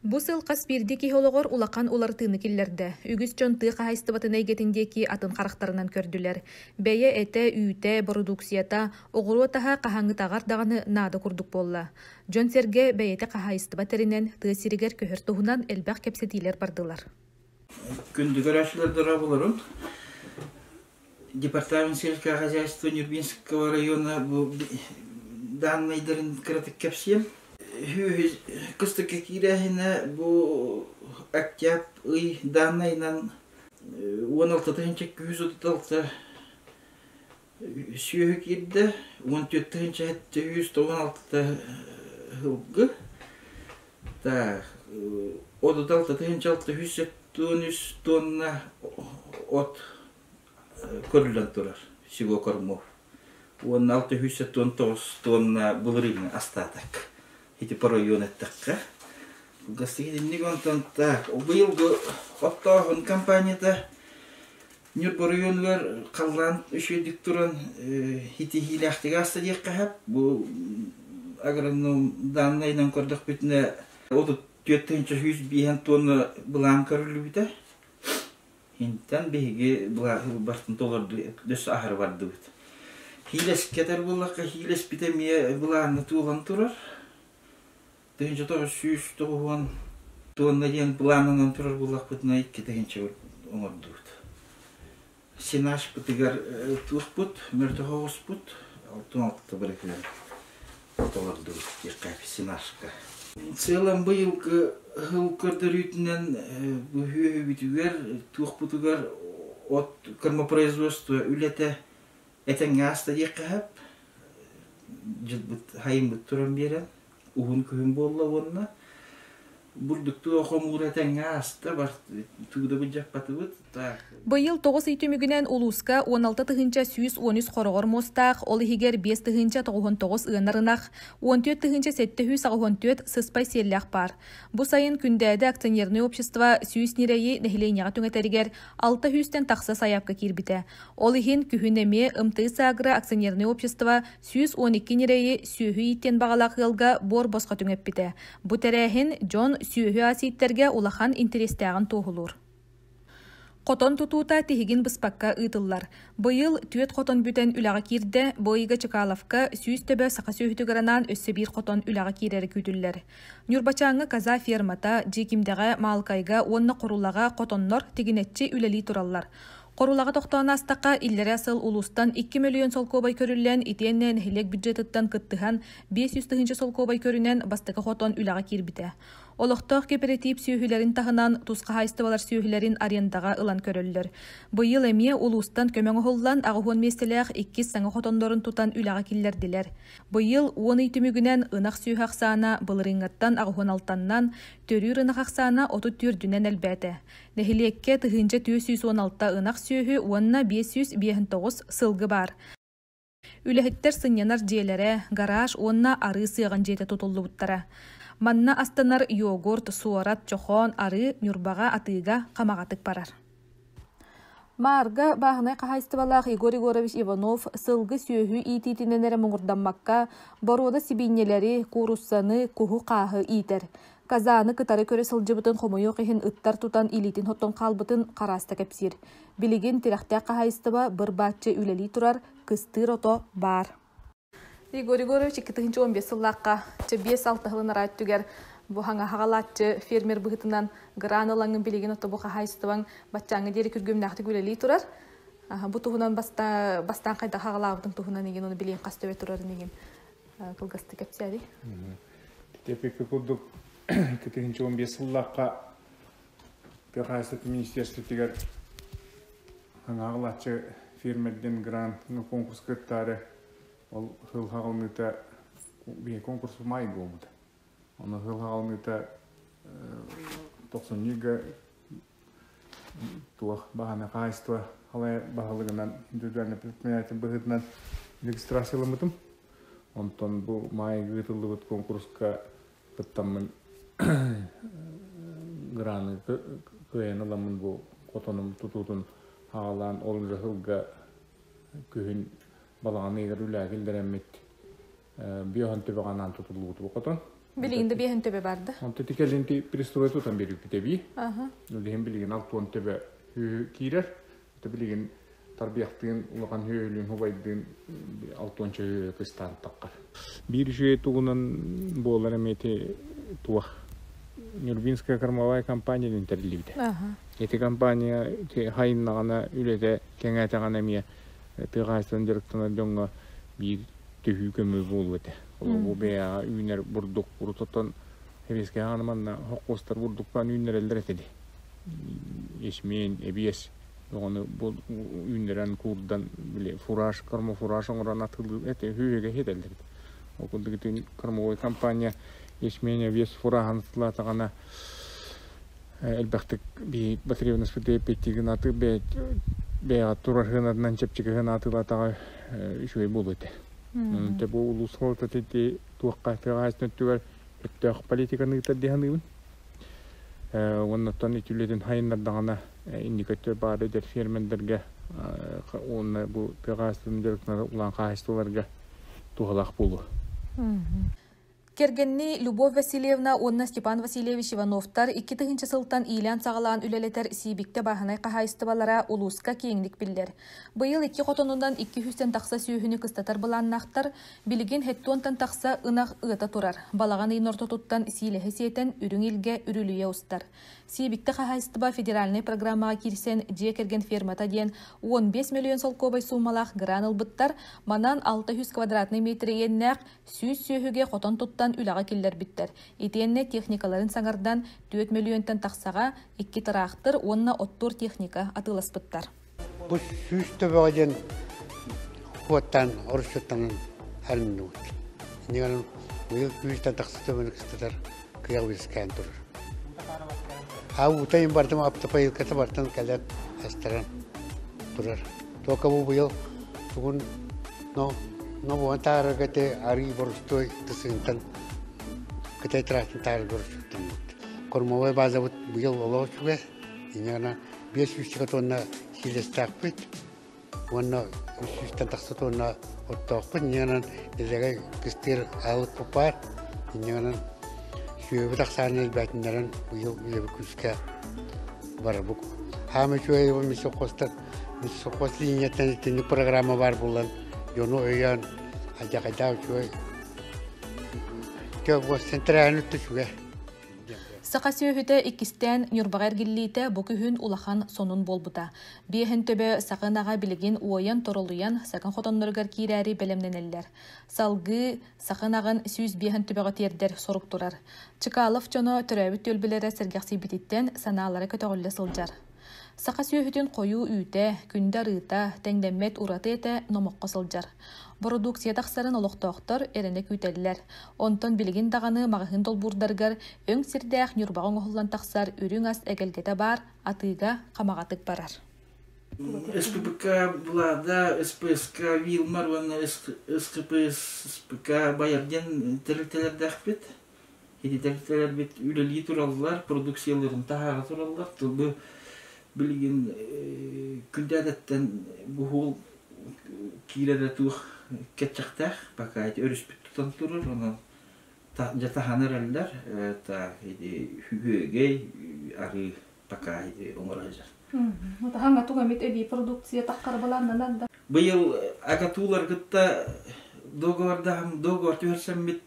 Бу сыл хас биирдии киһи олоҕор улахан уларытыыны киллэрдэ. Үгүс дьон тыа хаһаайыстыбатын эйгэтин диэки атын харахтарынан көрдүлэр. Бэйэ этэ, үүтэ, бородууксуйата, оҕуруот аһа хаһааҥҥытааҕар даҕаны наада курдук буолла. Дьон-сэргэ бэйэтэ хаһаайыстыба тэринэн тыа сиригэр көһөр туһунан элбэх кэпсэтиилэр бардылар. Күндү көрөөччүлэр дорооболорун. Департамент сельского хозяйства Нюрбинского района бу данныйдарын кыратык кэпсиэм. Кыстыкка киирээһинэ бу октябрь ый данныйынан 16 күүс 36 сүөһү киирдэ, 14 796 сылгы. Так, 36 673 тонна от көрүллэн турар всего кормов. Уонна 679 тонна былырыыҥҥы астаатак. Ити по район эттэххэ. Гостиник онтон так, быйылгы оттооһун компанията Ньурба оройуонугар халлаан үчүгэйдик туран итиһиилээхтик ааста диэххэ сөп. Бу агроном дааннайынан көрдөхпүтүнэ 34 105 тонна былаан көрүллүбүтэ. Интэн биһиги былаан толорду өссө аһары бардыбыт. Хиилэскэтэр буоллахха хиилэспитэ эмиэ былааҥҥа туолан турар. 1990 тонна диэн былаанынан турар буоллахпытына 2 тыһыынча оҥордубут. Сенажпытыгар туохпут, мөлтөх оҕуспут, 66 бырыһыан толордубут диэххэ сенажка. Сыалам быйылгы сыл көрдөрүүтүнэн быһыыһүбүтүгэр, туохпутугар от кормопроизводство үлэтэ этэҥҥэ ааста диэххэ сөп. Дьылбыт хайыммыт туран биэрэн, уһун күһүн буолла уонна бурдуктуу хомуура этэҥҥэ ааста, бар тугу да былдьаппатыбыт. Быйыл 9 ый түмүгүнэн улууска 16 113 хороҕор муостаах, ол иһигэр 5 99 ыанар ынах, 14 784 сыспай сиэллээх баар. Бу сайын Күндээдэ акционернай общество 100 ньирэйи нэһилиэнньэҕэ түҥэтэригэр 600-тэн тахса сайаапка киирбитэ. Ол иһин күһүн эмиэ МТС Агро акционернай общество 112 ньирэйи сүөһү ииттиэн баҕалаах ыалга буор босхо түҥэппитэ. Бу тэрээһин дьон сүөһү ас ииттэргэ улахан интэриэстээҕин туоһулуур. Хотон тутуута тиһигин быспакка ыытыллар. Быйыл түөрт хотон бүтэн үлэҕэ киирдэ, бу ыйга Чкаловка 100 төбө саха сүөһүтүгэр анаан өссө биир хотон үлэҕэ киирэрэ күүтүллэр. Ньурбачааҥҥа коза фермата, Дьиикимдэҕэ, Маалыкайга уонна Хорулаҕа хотоннор тигинэччи үлэлии тураллар. Хорулаҕа тохтоон аастахха, иллэрээ сыл улуустан 2 мөлүйүөн солкуобай көрүллэн, итиэннэ нэһилиэк бюджетыттан кыттыһан 500 тыһыынча солкуобай көрүнэн бастакы хотон үлэҕэ киирбитэ. Олохтоох кэпэрэтиип сүөһүлэрин таһынан тус хаһаайыстыбалар сүөһүлэрин арендаҕа ылан көрөллөр. Быйыл эмиэ улуустан көмө оҥоһуллан 80 миэстэлээх иккис саҥа хотоннорун тутан үлэҕэ киллэрдилэр. Быйыл 10 ый түмүгүнэн ынах сүөһү ахсаана былырыыҥҥыттан 86-нан, төрүүр ынах ахсаана 34-үнэн элбээтэ. Нэһилиэккэ 1416 ынах сүөһү уонна 559 сылгы баар. Үлэһиттэр сынньанар дьиэлэрэ, гараж уонна арыы сыаҕын дьиэтэ тутуллубуттара. Манна астанар йогурт, суорат, чохоон, арыы Ньурбаҕа атыыга хамаҕатык барар. Маарга бааһынай хаһаайыстыбалаах Егор Егорович Иванов сылгы сүөһү иитиитинэн эрэ муҥурдаммакка, боруода сибиинньэлэри, кууруссаны, куһу-хааһы иитэр. Казаны кытары көрө сылдьыбытын хомойуох иһин ыттар тутан илиитин хоттон хаалбытын харааста кэпсиир. Билигин тирэхтээх хаһаайыстыба быр-бааччы үлэлии турар, кыстыыр ото баар. Егор Егорович 2015 сыллаахха чэ 5-6 сылын араа өттүгэр бу хаҥа хаҕалааччы фермер быһыытынан гран ылаҥын билигин ото бу хаһаайыстыбаҥ баччааҥҥа диэри күргүөмнээхтик үлэлии турар. Бу туһунан бастаан хайдах хаҕалаабытыҥ туһунан игин ону билигин хас төбө турарын игин кылгастык кэпсээри. Теппикки курдук 2015 сыллаахха тыа хаһаайыстыбатын министерствотыгар аҥаҕылааччы фермерден грант конкурс кыттаары ол сыл хаҕылныыта биһи конкурс маай буолбута. Ону сыл хаҕылныыта тохсунньуга туох баһана хаһаайыстыба халай баһылыгынан индивидуальный предприниматель быһыытынан регистрацияламмытым. Онтон бу маай ыытыллыбыт конкурска кыттаммын граны кыайан ыламмын бу хотонум тутуутун хаалаан ол үлэ сылга күһүн балаҕан ыйыгар үлэҕэ киллэрэммит биоһон төбөҕө анаан тутуллубут бу хотон. Билигин да биэһин төбө барда. Онто ити кэлин пристрой тутан берүүпүт эбии. Билигин билигин алтуон төбө киирэр. Ото билигин тарбыйахтыын улахан үөлүүн хубайдыын алтуонча кыстаан таххар. Биир үчүгэй тугунан буолар эмети туох Нюрбинская кормовая компания диэн тэриллибитэ. Ити компания хайыннаҕына үлэтэ кэҥээтэҕинэ эмиэ тыа хаһаайыстыбатын дьарыктанар дьоҥҥо биир төһүү көмө буолуо этэ. Ол бэйэҕэ үүнэр бурдук урут оттон сэбиэскэй хаана манна хокуостар бурдуктаан үүннэрэллэр этэ дии. Ячмень, эбиэс оҕону бу үүннэрэн куурдан били фураж, кормофураж оҥорон атыылыыр этэ үһүгэ хитэллэр. Ол курдук ити кормовой компания ячмень, эбиэс фураһын атыылаатаҕына элбэхтик биһи потребность эппиэттиигин аты бэйэҕэ турар сыанатынан чэпчэки сыана атыылаатаҕа үчүгэй буолуо этэ. Те бу улуус салалтата ити туохха тыа хаһаайыстыбатын өттүгэр сөптөөх политиканы ыытар дии саныыбын. Уоннаттан ити үлэтин хайыннардаҕына инники өттүгэр баар эдэр фермердэргэ уонна бу тыа хаһаайыстыбатын дьарыктанар улахан хаһаайыстыбаларга туһалаах буолуо. Кэргэнни Любовь Васильевна уонна Степан Васильевич Ивановтар 2000 сылтан иилээн-саҕалаан үлэлэтэр Сиибиктэ бааһынай хаһаайыстыбалара улууска киэҥник биллэр. Быйыл икки хотонунан 200-тэн тахса сүөһүнү кыстатар былааннаахтар, билигин хеттуонтан тахса ынах ыата турар. Балаҕан ыйын ортотуттан сиилэһи сиэтэн үрүҥ илгэ үрүлүйэ устар. Сиибиктэ хаһаайыстыба федеральнай программаҕа киирсэн дьиэ кэргэн фермата диэн 15 миллион солкуобай суумалаах гран ылбыттар, манан 600 квадратный метр иэннээх 100 сүөһүгэ хотон туттан үлэҕэ киллэрбиттэр. Итиэннэ техникаларын саҥардан 4 мөлүйүөнтэн тахсаҕа икки тыраахтыр уонна оттуур техника атыыласпыттар. Бу сүүс төбөҕө диэн хуоттаан орусчуттанан алынныбыт. Иннигэр быйыл күүстэн тахса төбөнү кыстатар кыах үөскээн турар. А уутайын бардым аптопоилката бартан кэлэн астаран турар. Только бу быйыл тугун но но буон таарарга те арыы борустуой тысыынтан Кытай траатын таарарга орусуттаммыт. Кормовой базабыт быйыл олох үчүгэй. Иннигана 500 тонна сиилэстээхпит уонна 300-тэн тахса тонна оттоохпут. Иннигэнэн дэлэгэй кыстыыр аһылык баар. Иннигэнэн сүөһүбүт ахсаанын элбээтиннэрэн быйыл үлэбит күүскэ барар. Хаама үчүгэй миссоххостар миссоххос линияттан итинник программа баар буолан дьону өйөөн алдьархайдаах үчүгэй центральный үчүгэй. Саха сүөһүтэ иккистээн Ньурбаҕа эргиллиитэ бу күһүн улахан сонун буолбута. Биэһин төбө саха ынаҕа билигин уойан-торолуйан сакын хотонноругар киирээри бэлэмнэнэллэр. Салгыы саха ынаҕын 105 төбөҕө тиэрдэр сорук турар. Чкалов дьоно төрөөбүт түөлбэлэрэ сэргэхсийбититтэн санаалара көтөҕүллэ сылдьар. Саха сүөһүтүн хойуу үүтэ, күндү арыыта, тэҥнэммэт ураты этэ номоххо сылдьар. Бородууксуйа тахсарын олохтоохтор эрэнэ күүтэллэр. Онтон билигин даҕаны маҕаһыын долбуурдарыгар өҥ сирдээх Ньурбаҕа оҥоһуллан тахсар үрүҥ ас эгэлгэтэ баар, атыыга хамаҕатык барар. СПК Влада, СПСК Вилмар уонна СКПСПК Байар диэн тэрилтэлэрдээхпит. Ити тэрилтэлэрбит үлэлии тураллар, продукцияларын таһаара тураллар. Бу билигин күндээдэттэн буһуул киирэрэ туох кэтчэхтээх, пока ити өрүспүт тутан турар, онон дьэ таһан эрэллэр, та ити үһүөгэй арыы пока ити оҥоро сылдьар. Таһаҥа туга эмит эбии продукция таххар былааннанар да? Быйыл агатуулар кытта договордаһым, договор түһэрсэммит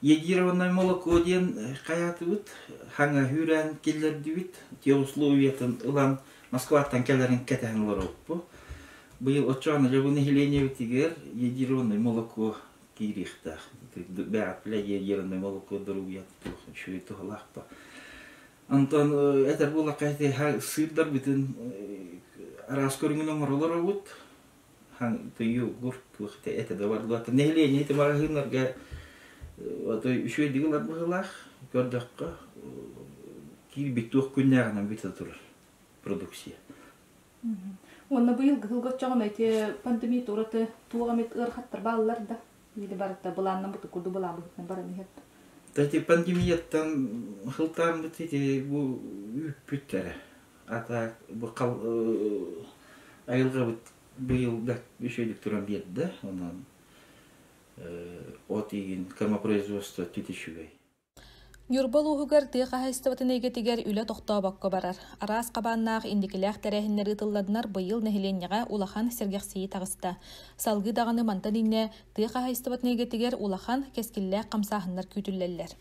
Йодированное молоко диэн хайаатыбыт, хаҥа үүрэн киллэрдибит, те условиятын ылан Москваттан кэлэрин кэтэһэн олоробуппут. Быйыл оччоҕуна дьэ бу нэһилиэнньэбитигэр йодированное молоко киириэхтээх. Бэҕэт бile йодированное молоко доруобуйата туох үчүгэй туһалаах ба. Онтон этэр буоллахха сыырдарбытын араас көрүҥүн оҥоролор обут. Йогурт туох этэ да барыллата. Нэһилиэнньэ ити маҕаһыыннарга үчүгэйдик ылар быһыылаах. Көрдөххө, киирбит туох күннээҕинэн бүтэ турар продукция. Уонна быйыл кыһылга оччоҕуна ити пандемия ураты туох эмит ыарахаттар бааллар да? Или барыта былааннаммыт курдук былаабыһытынан баран иһэр. Ити пандемияттан сылтааммыт ити бу үүппүттэрэ. Ата бу айылҕабыт быйыл да үчүгэйдик туран биэрдэ. Онон от иин кормопроизводство түт үчүгэй. Ньурба улууһугар тыа хаһаайыстыбатын эйгэтигэр үлэ тохтообокко барар. Араас хабааннаах инникилээх тэрээһиннэр ыытылланнар быйыл нэһилиэнньэҕэ улахан сэргэхсийии таҕыста. Салгыы даҕаны мантан инньэ тыа хаһаайыстыбатын эйгэтигэр улахан, кэскиллээх хамсааһыннар күүтүллэллэр.